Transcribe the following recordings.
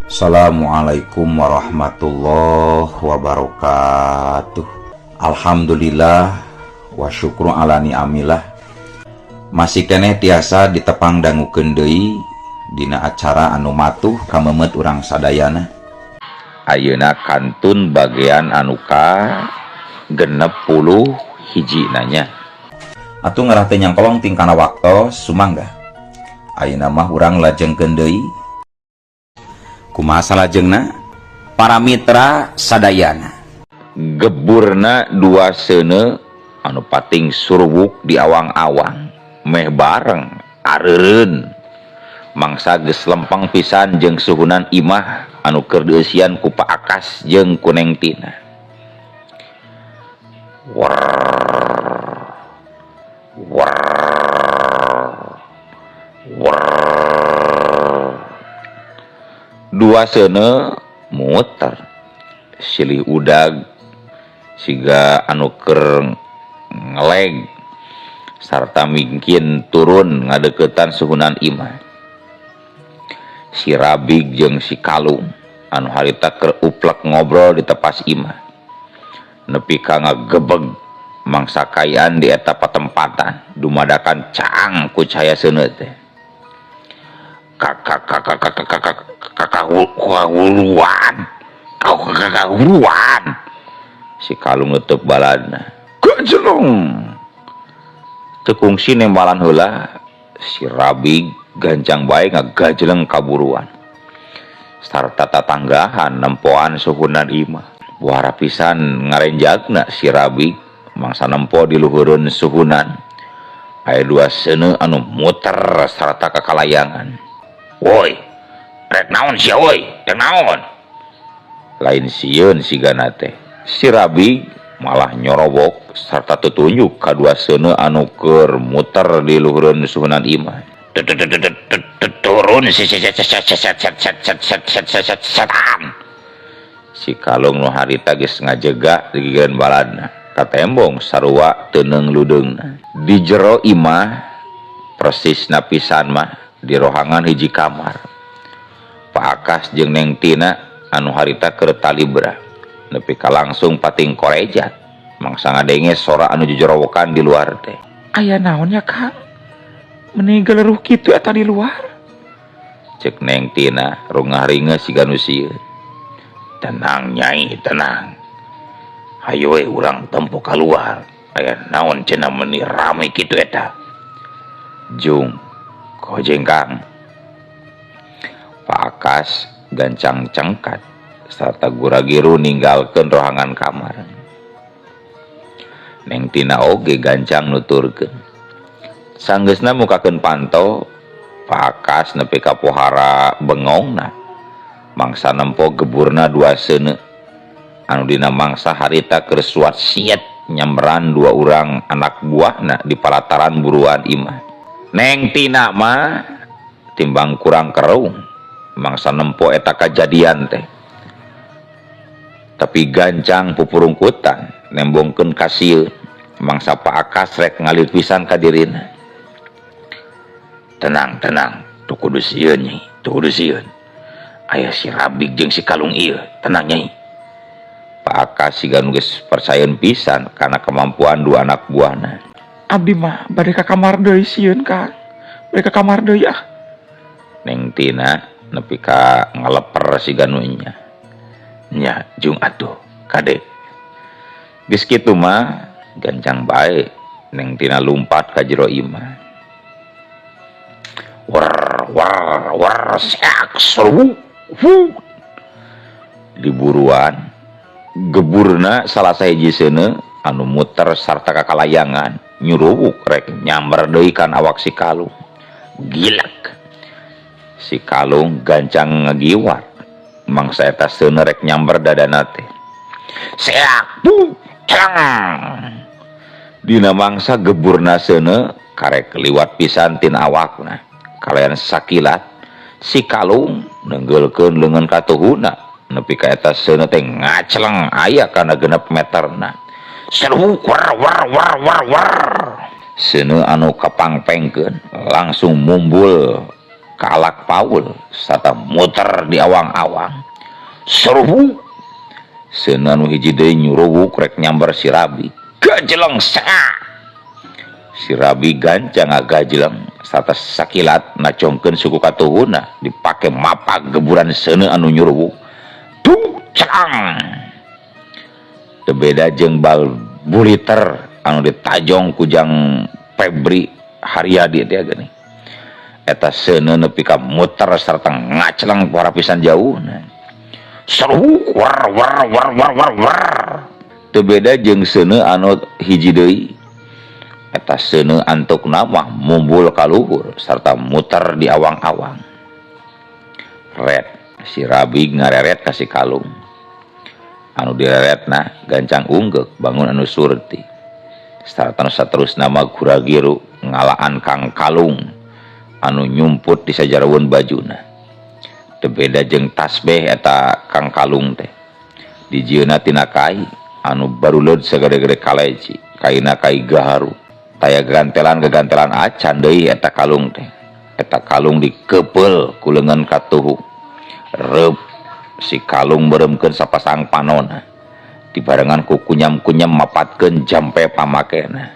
Assalamualaikum warahmatullahi wabarakatuh. Alhamdulillah wa syukru ala ni'amillah. Masih keneh tiasa ditepang dangukeun deui dina acara anu matuh kameumeut urang sadayana. Ayeuna kantun bagian anu ka 61 nanya. Atuh ngarah teu nyangkolong tingkana waktos, sumangga. Ayeuna mah urang lajengkeun deui. Kumaha salajengna? Para mitra sadayana. Geburna dua seuneu anu pating surwuk di awang-awang meh bareng areureun mangsa geus lempeng pisan jeung suhunan imah anu keur dieusian ku Pak Akas jeung ku Neng Tina. Wer wer wer, dua seuneu muter silih udag siga anu keur ngeleg sarta mungkin turun ngadeukeutan suhunan imah. Si Rabig jeung si Kalung anu harita keur uplek ngobrol di tepas imah nepi ka ngagebeg mangsa kayaan di eta patempatan dumadakan caang ku cahaya seuneu teh. Kakak kakak kakak kakak kakak kahuruan kahuruan, si Kalung nutup baladna gajelong teu kungsi nembalan heula. Si Rabig gancang bae ngagajeleng kaburuan sarta tatanggahan nempoan suhunan imah. Buara pisan ngarenjagna si Rabig mangsa nempo di luhureun suhunan aya dua seuneu anu muter sarta kakalayangan. Woi, rek naon sia, woi? Rek naon? Lain sieun sigana teh. Si Rabig malah nyorobok sarta tutunjuk ka dua seuneu anu keur muter di luhureun suhunan imah. Turun si setan. Si Kalung nu harita geus ngajega digigireun baladna. Katembong sarua teu ludeungna. Di jero imah persis napisan mah di rohangan hiji kamar. Pak Akas jeung Neng Tina anu harita keur talibra nepi ka langsung pating korejat mangsa ngadenge sora anu jujorowokan di luar teh. Aya naon ya, Kang? Meni geleruh kitu eta di luar? Cek Neng Tina rungah ringe siga nu sieun. Tenang, Nyai, tenang. Hayo we urang tempo keluar. Aya naon cenah meni rame kitu eta? Jung, kojeng, Kang. Pak Akas gancang cengkat serta gura-giru ninggalkeun rohangan kamar. Neng Tina oge gancang nuturkeun. Sanggeusna mukakeun panto, Pak Akas nepi ka pohara bengongna mangsa nempo geburna dua seuneu anu dina mangsa harita keur suat siet nyamberan dua urang anak buahna di palataran buruan imah. Neng Tina mah timbang kurang kerung mangsa nempo eta kajadian teh, tapi gancang pupurungkutan nembongkeun kasieun mangsa Pak Akas rek ngalir pisan ka dirina. Tenang, tenang, teu kudu sieun, Nyai, teu kudu sieun. Aya si Rabig jeung si Kalung ieu, tenang, Nyai. Pak Akas siga nu geus percayaeun pisan kana kemampuan dua anak buahna. Abdi mah bade ka kamar deui, sieun, Kang. Bade ka kamar deui ah. Neng Tina nepi ka ngaleper siga nu nya. Nya, jung atuh, kade. Geus kitu mah gancang bae Neng Tina lumpat ka jero imah. Wer wer wer, seak seru hu. Di buruan geburna salah sahiji seuneu anu muter sarta kakalayangan nyuruwuk rek nyamber deui kan awak si Kalung. Gilak. Si Kalung gancang ngagiwar mangsa eta seuneu rek nyamber dadana teh. Seak bu clang. Dina mangsa geburna seuneu karek liwat pisan tina awakna. Kalayan sakilat si Kalung nenggelkeun leungeun katuhuna nepi ka eta seuneu teh ngacleng aya kana 6 meterna. Seru wer wer wer wer wer. Seuneu anu kapangpengkeun langsung mumbul. Kalak Paul sarta muter di awang-awang. Serubu seuneu anu hiji deui nyuruwuk rek nyamber si Rabi. Gajeleng sengak. Si Rabi gancang ngagajeleng sarta sakilat nacongkeun suku katuhuna dipake mapak geburan seuneu anu nyuruwuk. Tung cang. Teu beda jeung bal buliter anu ditajong ku Jang Febri Haryadi teh geuning. Eta seuneu nepi ka muter sarta ngacleng pohara pisan jauhna. Seru war war war war war war. Teu beda jeung seuneu anu hiji deui. Eta seuneu antukna mah mumbul ka luhur sarta muter di awang-awang. Ret si Rabi ngareret ka si Kalung. Anu direretna gancang unggeuk bangun anu surti. Sarta nu saterusna mah gura-giru ngalaan Kang Kalung anu nyumput di sajareun bajuna. Teu beda jeung tasbeh eta Kang Kalung teh. Dijieunna tina kai anu baruleud sagede-gede kaleci, kaina kai gaharu. Taya gagantelan-gagantelan acan deui eta kalung teh. Eta kalung dikepeul ku leungeun katuhu. Reup si kalung beureumkeun sapasang panona. Dibarengan ku kunyam-kunyam mapatkeun jampe pamakena.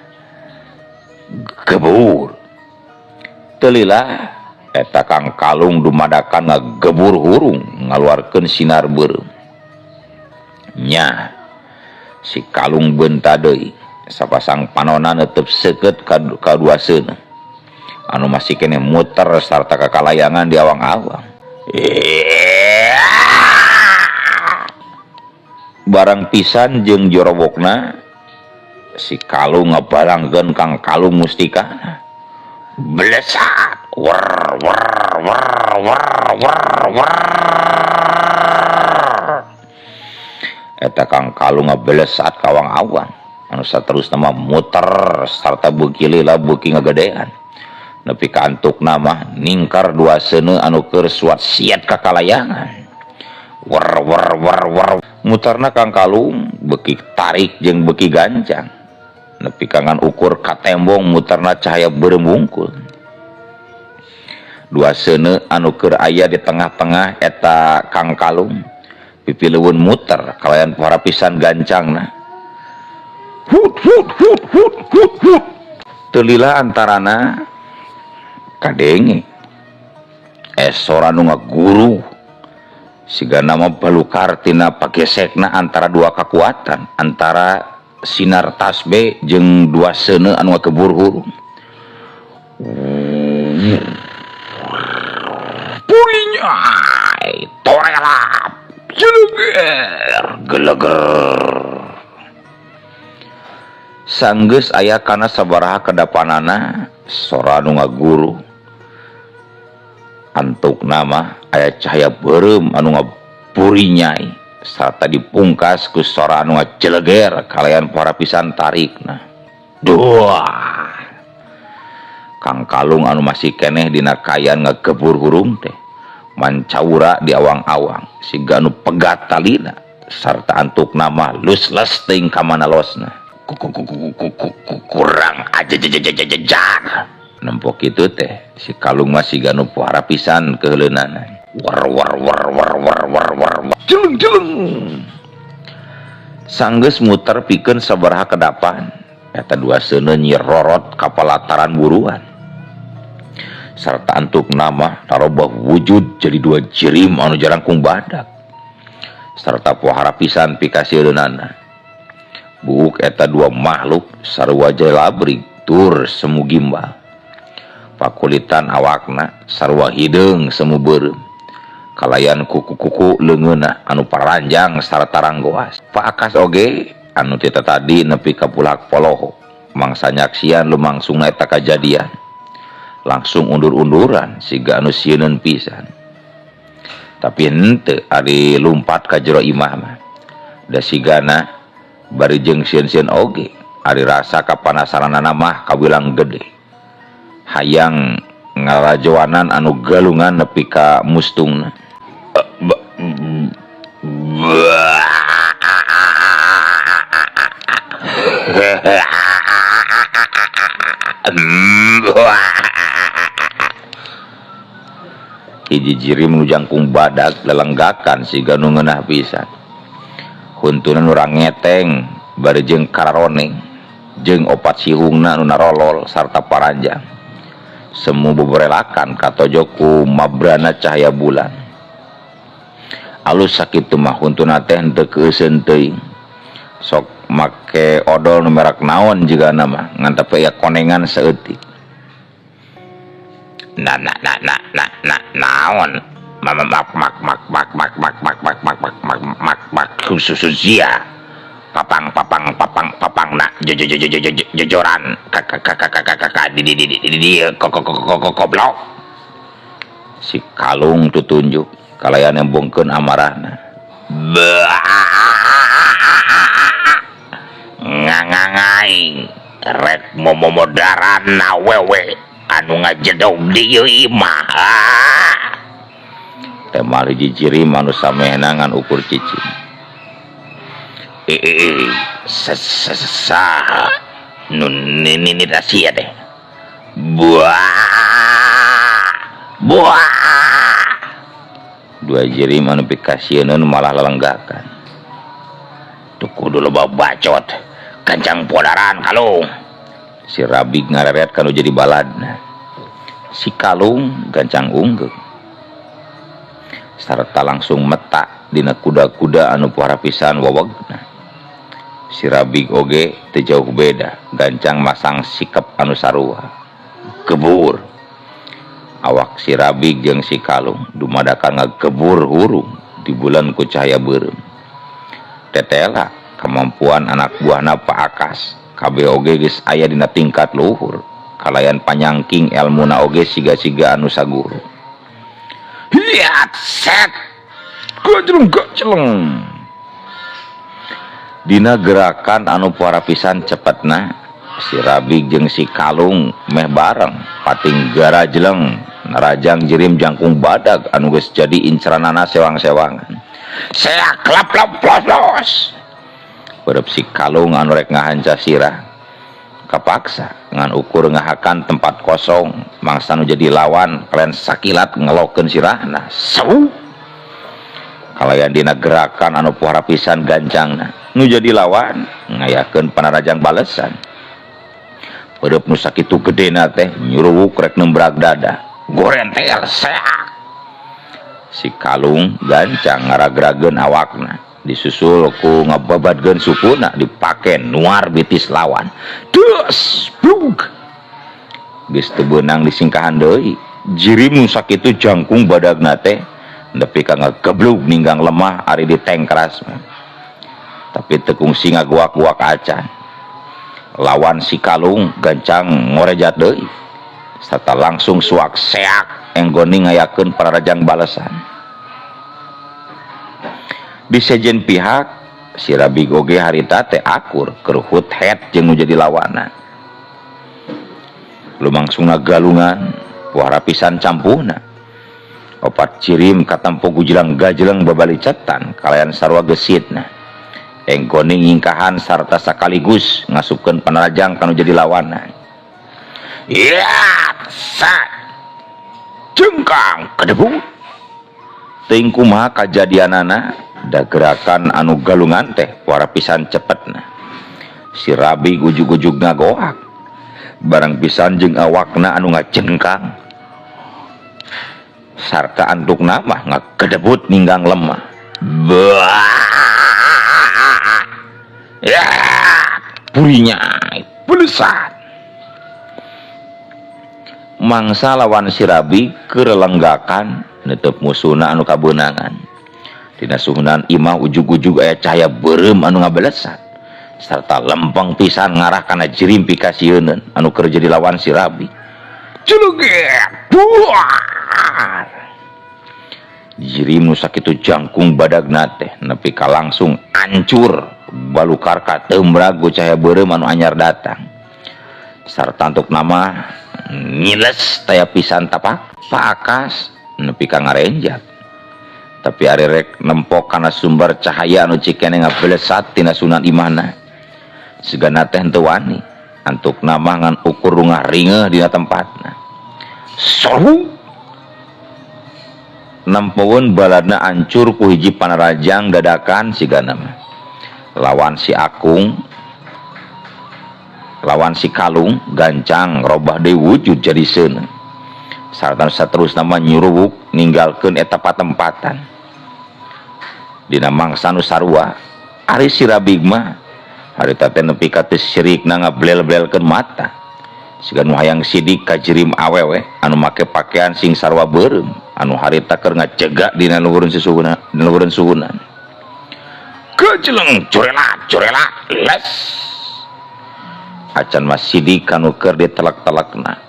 Gebur. Teu lila eta Kang Kalung dumadakan ngagebur hurung ngaluarkeun sinar beureum. Nya si Kalung beunta deui sapasang panona netep seukeut ka dua seuneu anu masih keneh muter sarta kakalayangan di awang-awang. Barang pisan jeung jorowokna si Kalung ngabalangkeun Kang Kalung mustika. Blesat wer wer wer wer wer wer. Eta Kang Kalung ngablesat ka awang-awang anu saterusna mah muter sarta beuki lila beuki ngagedean nepi ka antukna mah ningkar dua seuneu anu keur suat siat ka kalayangan. Wer wer wer wer muterna Kang Kalung beuki tarik jeung beuki gancang nepi ka ngan ukur ka tembong muterna cahaya beureum wungkul. Dua seuneu anu keur aya di tengah-tengah eta Kang Kalung pipilueun muter kalayan pohara pisan gancangna. Hut hut hut hut hut hut. Teu lila antarana kadenge esora nu ngaguru sigana mah balukar tina pagesekna antara dua kekuatan, antara sinar tasbih jeung dua seuneu anu ngakebur hurung. Pulinyai torelap jeleger geleger. Sanggeus aya kana sabaraha kedapanana sora anu ngaguru. Antukna mah aya cahaya beureum anu ngaburinyai sarta dipungkas ku sora anu ngajeleger kalayan pohara pisan tarikna. Duah. Kang Kalung anu masih keneh dina kayan ngagebur hurung teh mancaura di awang-awang siga anu pegat talina sarta antukna mah lus-les teuing ka mana losna. Kurang aja jajar. Nempok kitu teh si Kalung mah siga nu pohara pisan keuheuleunana. War war war war war war war. Jeleng jeleng. Sanggeus muter pikeun sabaraha kedapan eta dua seuneu nyirorot ka palataran buruan. Sarta antukna mah narobah wujud jadi dua jirim anu jarangkung badak. Sarta pohara pisan pikasieunana. Buuk eta dua makhluk sarua labrig tur semu gimbal. Pakulitan awakna sarua hideung semu beureum. Kalayan kuku-kuku leungeunna anu paranjang sarta ranggoas. Pak Akas oge anu tita tadi nepi ka pulak poloho mangsa nyaksian lumangsungna eta kajadian. Langsung undur-unduran siga anu sieuneun pisan. Tapi henteu ari lumpat ka jero imah mah. Da sigana bari jeung sieun-sieun oge ari rasa kapanasaranana mah kawilang gede. Hayang ngarajoanan anu galungan nepi ka mustungna. Hiji jirim nu jangkung badag lelenggakan siga nu ngeunah pisan. Huntuna nu rangeteng bari jeung kararoneng jeung opat sihungna nu narolol sarta paranjang. Semu beberelakan katojo ku mabrana cahaya bulan. Alus sakitu mah huntuna teh henteu keuseun teuing. Sok make odol nu merek naon jigana mah ngan tapi aya konengan saeutik. Na na na na na na naon mak mak mak mak mak mak mak mak mak mak mak mak mak mak khusus sia papang papang papang papang na jojoran ka ka ka ka ka ka ka di di di di di kok kok kok kok goblok. Si kalung tutunjuk kalayan embungkeun amarahna. Ngangangaing rek momomodaran awewe anu ngajedog di ieu imah. Temal hiji jirim anu samehna ngan ukur cicing. Saha nu nini sia teh. Buah buah. Dua jirim anu pikasieun malah lelenggakan. Tuh kudu loba bacot gancang podaran kalung. Si Rabig ngareret kanu jadi baladna. Si kalung gancang unggeuh sarta langsung meta dina kuda-kuda anu pohara pisan wewegna. Si Rabig oge teu jauh beda, gancang masang sikep anu sarua. Gebur. Awak si Rabig jeung si kalung dumadakan ngagebur hurung di bulan ku cahaya beureum. Tetela kemampuan anak buahna Pak Akas kabeh oge geus aya dina tingkat luhur, kalayan panyangking elmuna oge siga-siga anu saguru. Hiat set gajleng gajleng. Dina gerakan anu pohara pisan cepetna, si Rabig jeung si kalung meh bareng pating garajleng narajang jirim jangkung badag anu geus jadi inceranana sewang-sewangan. Seak lap lap los los. Beureub si kalung anu rek ngahanca sirah kapaksa ngan ukur ngahakan tempat kosong mangsa nu jadi lawan kalian sakilat ngelokeun sirahna. Sau kalayan dina gerakan anu pohara pisan gancangna nu jadi lawan ngayakeun panarajang balesan. Beureub nu sakitu gedena teh nyuruwuk rek nembrag dada gorentel seak. Si kalung gancang ngaragrageun awakna disusul ku ngababadkeun sukuna dipake nuar bitis lawan. Des blug geus teu beunang disingkahan deui. Jirim nu sakitu jangkung badagna teh nepi ka ngageblug ninggang lemah ari ditengkras mah. Tapi teu kungsi ngaguak-guak acan. Lawan si kalung gancang ngorejat deui sarta langsung suak seak enggoni ngayakeun pararajang balesan. Di sejen pihak si Rabig oge harita teh akur keruhut head jeung nu jadi lawana. Lumangsungna galungan pohara pisan campuhna. Opat cirim katampo gujelang gajleng babalicetan kalayan sarua gesitna. Enggoni ngingkahan sarta sakaligus ngasupkeun panarajang kanu jadi lawana. Ya, sa jengkang kedebut. Teuing kumaha kajadianana da gerakan anu galungan teh pohara pisan cepetna. Si Rabig ujug-ujug ngagoak barang pisan jeung awakna anu ngajengkang sarta antukna mah ngagedebut ninggang lemah. Bah! Ya, burinya belesat. Mangsa lawan si Rabig kerelenggakan netep musuhna anu kabeunangan. Dina suhunan imah ujug-ujug aya cahaya beureum anu ngabelesat sarta lempeng pisan ngarah kana jirim pikasieuneun anu keur jadi lawan si Rabig. Jeleget buar. Jirim nu sakitu jangkung badagna teh nepi ka langsung ancur balukar ka teumbrag ku cahaya beureum anu anyar datang. Sarta antuk nama ngiles taya pisan tapak Pak Akas nepi ka ngarenjat. Tapi ari rek nempok kana sumber cahaya anu cikene ngabelesat tina sunan imahna. Sigana teh henteu wani antukna mah ngan ukur rungah ringeuh dina tempatna. Sohu Nempoeun baladna ancur ku hiji panarajang dadakan sigana mah. Lawan si Akung, lawan si Kalung gancang robah deui wujud jadi seuneu. Sarta saterusna mah nyuruwuk ninggalkeun eta patempatan. Dina mangsa nu sarua, ari si Rabig mah harita teh nepi ka teu sirikna ngablel-blelkeun mata. Siga nu hayang sidik ka jirim awewe anu make pakean sing sarua beureum anu harita keur ngajega dina luhureun susuhunan, dina luhureun suhunan. Kejeleng curelat curelat les. Acan mah sidik kanu keur ditelek-telekna.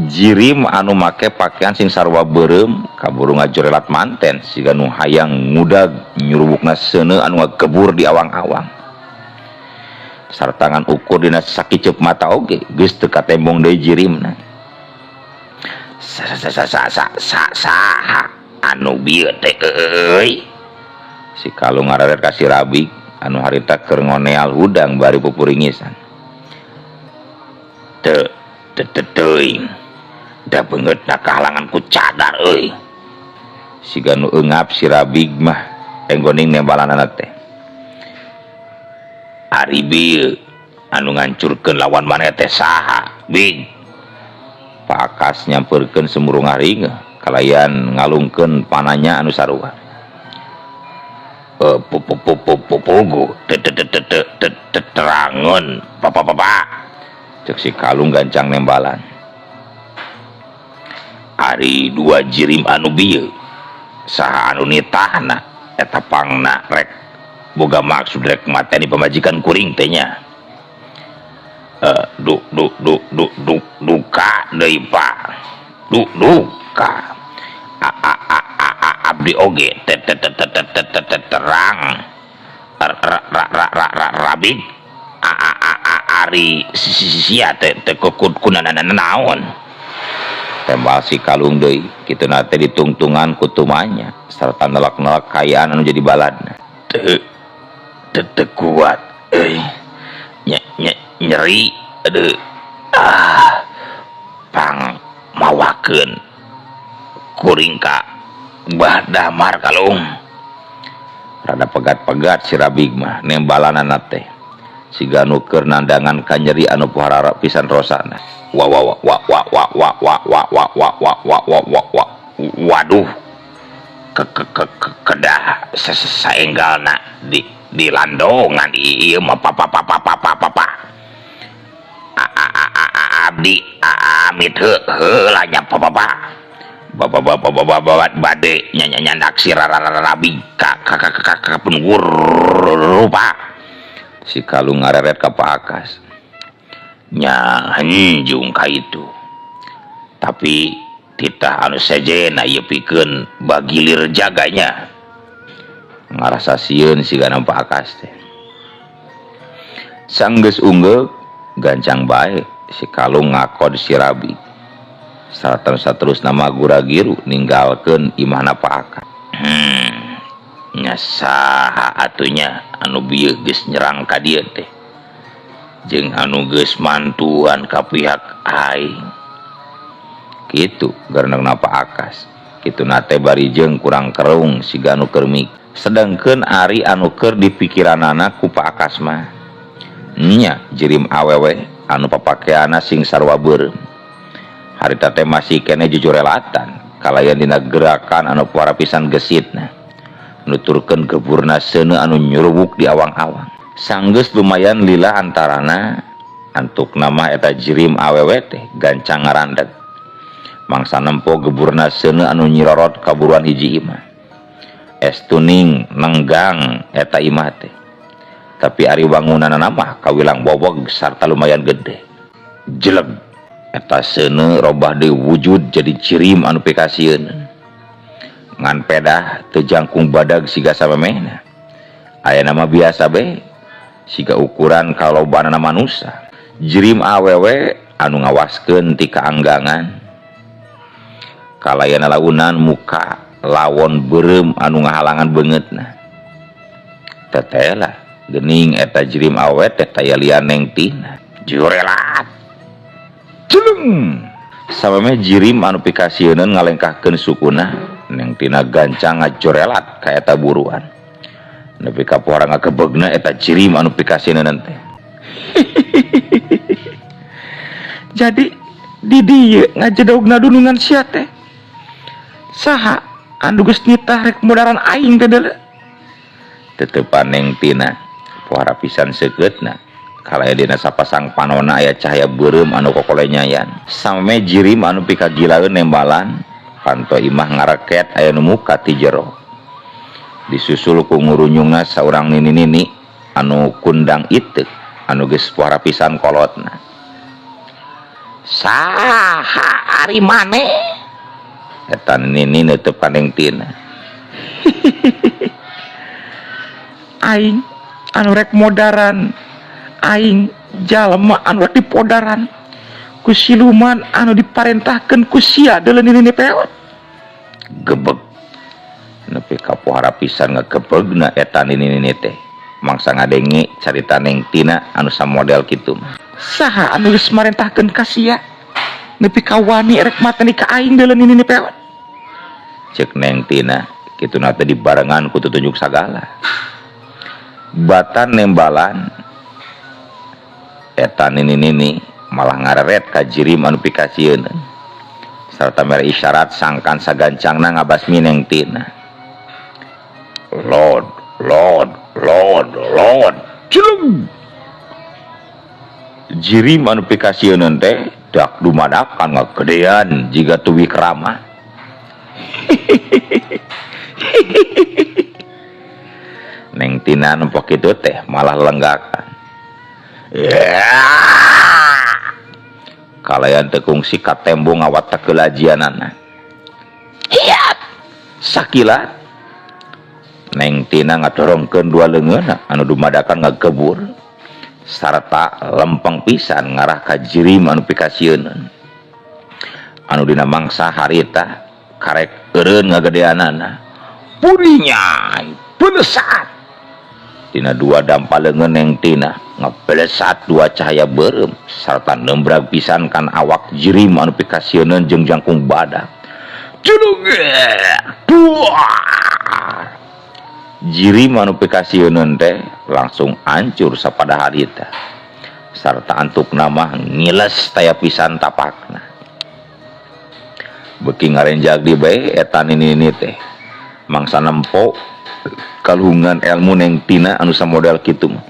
Jirim anu make pakaian sing sarua beureum kaburu ngajorelat manten siga nu hayang ngudag nyurubukna seuneu anu ngagebur di awang-awang. Sarta ngan ukur dina sakiceup mata oge geus teu katembong deui jirimna. Sa sa sa sa sa sa saha anu bieu teh euy. Si Kalung ngareret ka si Rabig anu harita keur ngoneal hudang bari pupuringisan. Teu teu teu teuing. Da beungeutna kahalangan ku cadar euy. Siga nu eungap si Rabig mah enggoning nembalanana teh. Ari bieu anu ngancurkeun lawan maneh teh saha, Big? Pak Akas nyampeurkeun sumurung ngaringeuh kalayan ngalungkeun pananya anu sarua. Pugu teu teu teu teu teu terangeun papa papa. Cek si Kalung gancang nembalan. Ari dua jirim anu bieu saha anu nitahna eta pangna rek boga maksud rek mateni pamajikan kuring teh nya. Du du du du du duka deui Pak. Du duka. A a a a a abdi oge te te te te te te te terang. Ra ra ra ra ra Rabig a a a a ari sia teh teh naon. Tembal si Kalung deui kituna teh ditungtungan ku tumanya sarta nelak-nelak kaayaan anu jadi baladna. Teu teu teu kuat euy. Nye nye nyeri aduh ah pang mawakeun kuring ka Bah Damar Kalung. Rada pegat-pegat si Rabig mah nembalanana teh. Siga nu keur nandangan kanyeri anu pohara pisan rosana. Wa wa wa wa wa wa wa wa wa wa wa wa wa wa wa wa waduh ke ke ke ke kedah saenggalna di landongan ieu mah papa papa papa papa a a a a a abdi amit heula nya papa papa bapak bapak bapak bapak bade nya nya nyandak si Rabi ka ka ka ka ka punggur rupa. Si Kalung ngareret ka Pak Akas nya henjung ka itu tapi titah anu sejena ieu pikeun bagilir jaganya ngarasa sieun siga Pak Akas teh. Sanggeus unggeuk gancang bae si Kalung ngakod si Rabi sarta saterusna mah gura-giru ninggalkeun imahna Pak Akas. Nya saha atunya anu bieu geus nyerang ka dieu teh jeung anu geus mantuan ka pihak aing kitu garendengna Pak Akas kituna teh bari jeung kurang kerung siga anu keur mik. Sedangkeun ari anu keur dipikiranana ku Pak Akas mah nya jirim awewe anu papakeanna sing sarua beureum harita teh masih keneh jujurelatan kalayan dina gerakan anu puara pisan gesitna nuturkeun geburna seuneu anu nyurubuk di awang-awang. Sanggeus lumayan lila antarana antuk nama eta jirim awewe teh gancang ngarandeg mangsa nempo geburna seuneu anu nyirorot kaburuan hiji imah. Estuning nenggang eta imah teh tapi ari bangunanna mah kawilang bobog sarta lumayan gede. Jeleg eta seuneu robah deui wujud jadi jirim anu pikasieun ngan pedah teu jangkung badag siga samemehna. Aya nama biasa be siga ukuran kalobanana manusa. Jirim awewe anu ngawaskeun ti kaanggangan kalayana launan muka lawon beureum anu ngahalangan beungeutna. Tetela geuning eta jirim awewe teh taya lian neng tina. Jurelat jeleng samemeh jirim anu pikasieuneun ngalengkahkeun sukuna. Neng Tina gancang ngajorelat ka eta buruan. Nepi ka pohara ngagebegna eta jirim anu pikasieun teh. Jadi di dieu ngajedogna dunungan sia teh. Saha anu geus nitah rek modaran aing teh deuleu. Tetepan Neng Tina pohara pisan seukeutna. Kalaya dina sapasang panona aya cahaya beureum anu kokolenyayan. Sameme jirim anu pikagilaeun nembalan panto imah ngareket aya nu muka ti jero. Disusul ku ngurunyungna saurang nini-nini anu kundang iteuk anu geus pohara pisan kolotna. Saha ari maneh? Eta nini neuteub ka Neng Tina. Aing anu rek modaran, aing jalma anu rek dipodaran ku siluman anu diparentahkeun ku sia deuleu nini peot. Gebeg nepi ka pohara pisan ngagebegna eta nini teh. Mangsa ngadenge carita Neng Tina anu samodel kitu mah. Saha anu geus marentahkeun ka sia nepi ka wani rek mateni ka aing deuleu nini peot. Ceuk Neng Tina kituna teh dibarengan ku tutunjuk sagala. Batan nembalan eta nini-nini malah ngareret ka jirim anu pikasieun sarta mere isyarat sangkan sagancangna ngabasmi Neng Tina. Lod lod lod lod jeleng. Jirim anu pikasieun teh dak dumadakan ngagedean jiga tuwi kerama. Neng Tina nempok kitu teh malah lenggakan. Kalayan teu kungsi ka tembong ngawat takelajianana. Hiat sakilat Neng Tina ngadorongkeun dua leungeunna anu dumadakan ngagebur sarta lempeng pisan ngarah ka jirim anu pikasieun. Anu dina mangsa harita karek eureun ngagedeanana. Burinya belesat dina dua dampa leungeun Neng Tina ngebelesat dua cahaya beureum sarta nembrag pisan kan awak jirim anu pikasieun jeung jangkung badak. Julung duar. Jirim anu pikasieun teh langsung hancur sapada harita sarta antukna mah ngiles taya pisan tapakna. Beuki ngarenjag di bae eta nini teh mangsa nempo kaluhungan ilmu Neng Tina anu samodel kitu mah.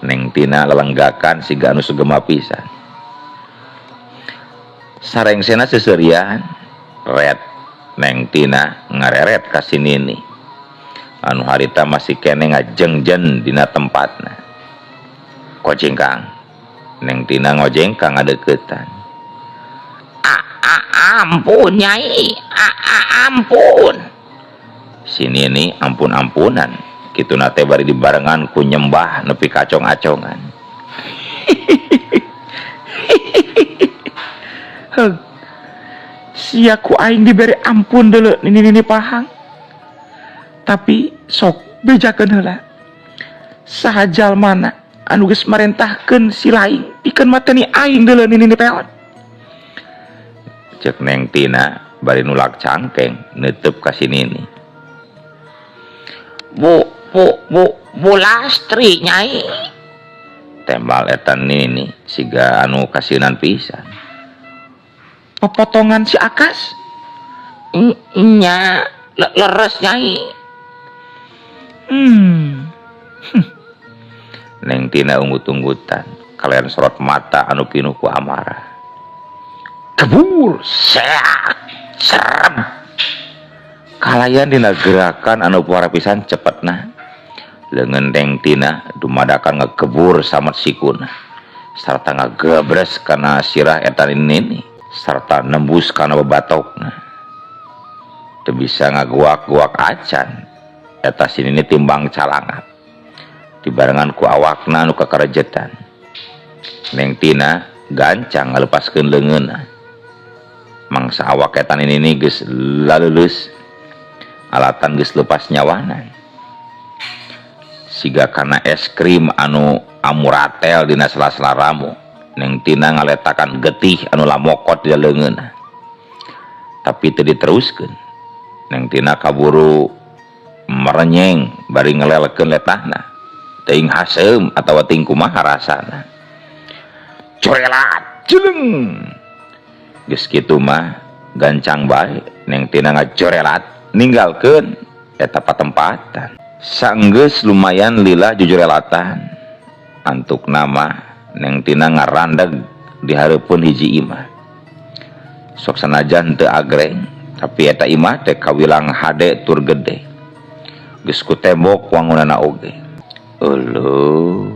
Neng Tina lelenggakan siga anu sugema pisan. Sarengsena seuseurian ret Neng Tina ngareret ka si Nini anu harita masih kene ngajengjen dina tempatna. Kojengkang Neng Tina ngojengkang ngadeukeutan. Ampun nyai, ampun. Si Nini ampun-ampunan kituna teh bari dibarengan ku nyembah nepi kacong-acongan. Heug. Sia ku aing dibere ampun deuleu nini-nini pahang. Tapi sok bejakeun heula. Saha jalmana anu geus marentahkeun si laing pikeun mateni aing deuleu nini-nini peot. Ceuk Neng Tina bari nulak cangkeng neuteub ka si Nini. Bu bu bu Bu Lastri nyai. Tembal eta Nini siga anu kasieunan pisan. Pepotongan si Akas? Nya leres nyai. Neng Tina unggut-unggutan kalian sorot mata anu pinuh ku amarah. Kebur seak serem. Kalayan dina gerakan anu puara pisan cepetna. Leungeun Neng Tina dumadakan ngekebur samet sikuna sarta ngagebres kana sirah eta nini sarta nembus kana bebatokna. Teu bisa ngaguak-guak acan eta si Nini timbang calangap dibarengan ku awakna anu kakarejetan. Neng Tina gancang ngalepaskeun leungeunna. Mangsa awak eta nini geus laleuleus alatan geus lepas nyawana. Siga kana es krim anu amuratel dina sela-sela ramu. Neng Tina ngaletakan getih anu lamokot di leungeunna. Tapi teu diteruskeun. Neng Tina kaburu merenyeng bari ngelelkeun letahna. Teuing haseum atawa teuing kumaha rasana. Corelat jeleng. Geus kitu mah gancang bae Neng Tina ngajorelat ninggalkeun eta patempatan. Sanggeus lumayan lila jujurelatan. Antuk nama Neng Tina ngarandeg di hareupeun hiji imah. Sok sanajan teu agreng, tapi eta imah teh kawilang hade tur gede. Geus ku tembok wangunana oge. Euleuh.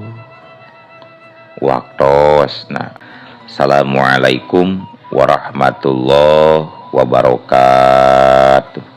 Waktosna. Assalamualaikum warahmatullahi wabarakatuh.